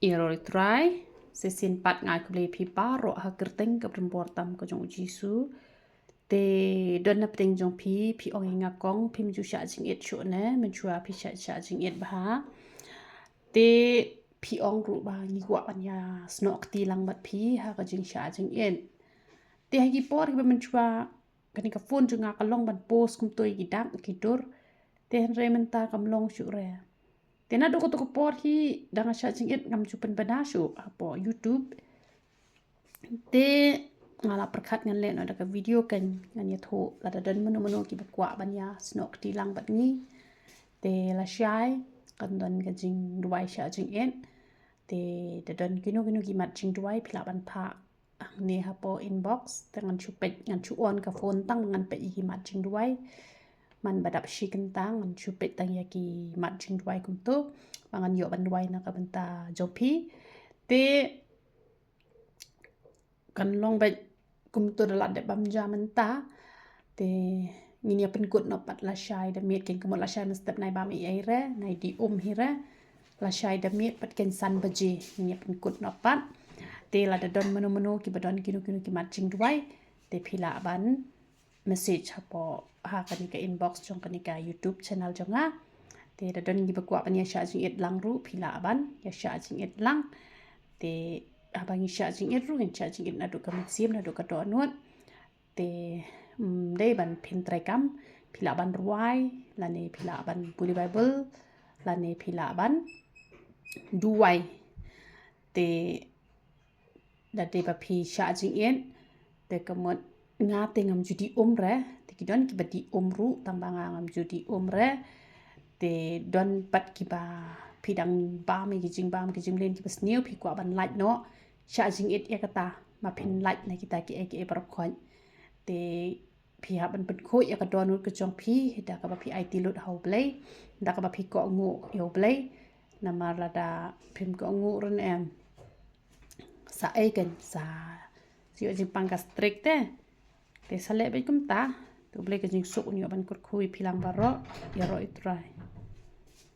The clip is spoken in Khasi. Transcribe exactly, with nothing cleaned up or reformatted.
Ïaroh ïa U Trai, shisien pat nga ai khublei ïa phi baroh ha ka kyrteng kaba donbor tam ka jong U Jisu. Te don na pdeng jong phi, phi ong ïa nga kong, phim ju shah jingit shuh ne, mynshuwa phi shah, shah jingit bha. Te phi ong ruh ba ngi kwah ban ïa snoh kti lang bad phi ha ka jingshah jingit. Te ha ki por kiba mynshuwa kane ka phone jong nga ka long ban post kumto ïa ki dak ki dur. Te hynrei mynta kam long shuh re. Te naduh kato ka por hi da nga shah jingit ngam ju pynbna shuh hapoh YouTube. Te nga la pyrkhat ngan leh noh da ka video kan, ngan ïathuh lada don mano mano kiba kwah ban ïa snoh kti lang bad ngi. Te lashai kan don ka jingduwai shah jingit. Te da don kino kino ki mat jingduwai phi lah ban phah hangne hapoh inbox, te ngan shu peit, ngan shu on ka phone tang ngan peit ïa ki mat jingduwai. Man ba dap shi kynta ngan shu peit tang ïa ki mat jingduwai kumto ba ngan ïoh ban duwai na ka bynta jong phi. Te kan long beit kumto da la dep bam ja mynta. Te ngin ïa pynkut noh pat lashai da miet, keiñ ka mut lashai mynstep nai bam ei ei re, nai dih um hi re. Lashai da miet pat keiñ san baje ngin ïa pynkut noh pat. Te lada don mano mano kiba don kino kino ki mat jingduwai, te phi lah ban message hapoh ha kane ka inbox jong kane ka YouTube channel jong nga. Te da don kiba kwah ban ïa shah jingit lang ruh phi lah ban ïa shah jingit lang. Te haba ngi shah jingit ruh ngin shah jingit naduh ka mynsiem naduh ka dohnud. Te, mm, dei ban phin treikam, phi lah ban rwai lane phi lah ban pule Bible lane phi lah ban duwai. Te da dei ba phi shah jingit, te ka mut nga te ngam ju dih um re, te ki don kiba dih um ruh tang ba nga ngam ju dih um re. Te don pat kiba phi dang bam ïa ki jingbam ki jinglen kiba sniew, phi kwah ban lait noh, shah jingit ïa kata, ma phin lait na kita kiei kiei baroh khoit. Te phi hap ban pynkhuid ïa ka dohnud ka jong phi da kaba phi aiti lut ha U Blei, da kaba phi kohnguh ïa U Blei. Namar lada phim kohnguh ruh em, sa ei keiñ, sa shu ïoh jingpang gastric te. Te sa leh beit kumta, te U Blei ka jingsuk un ïoh ban kyrkhu ïa phi lang baroh. Ïaroh ïa U Trai.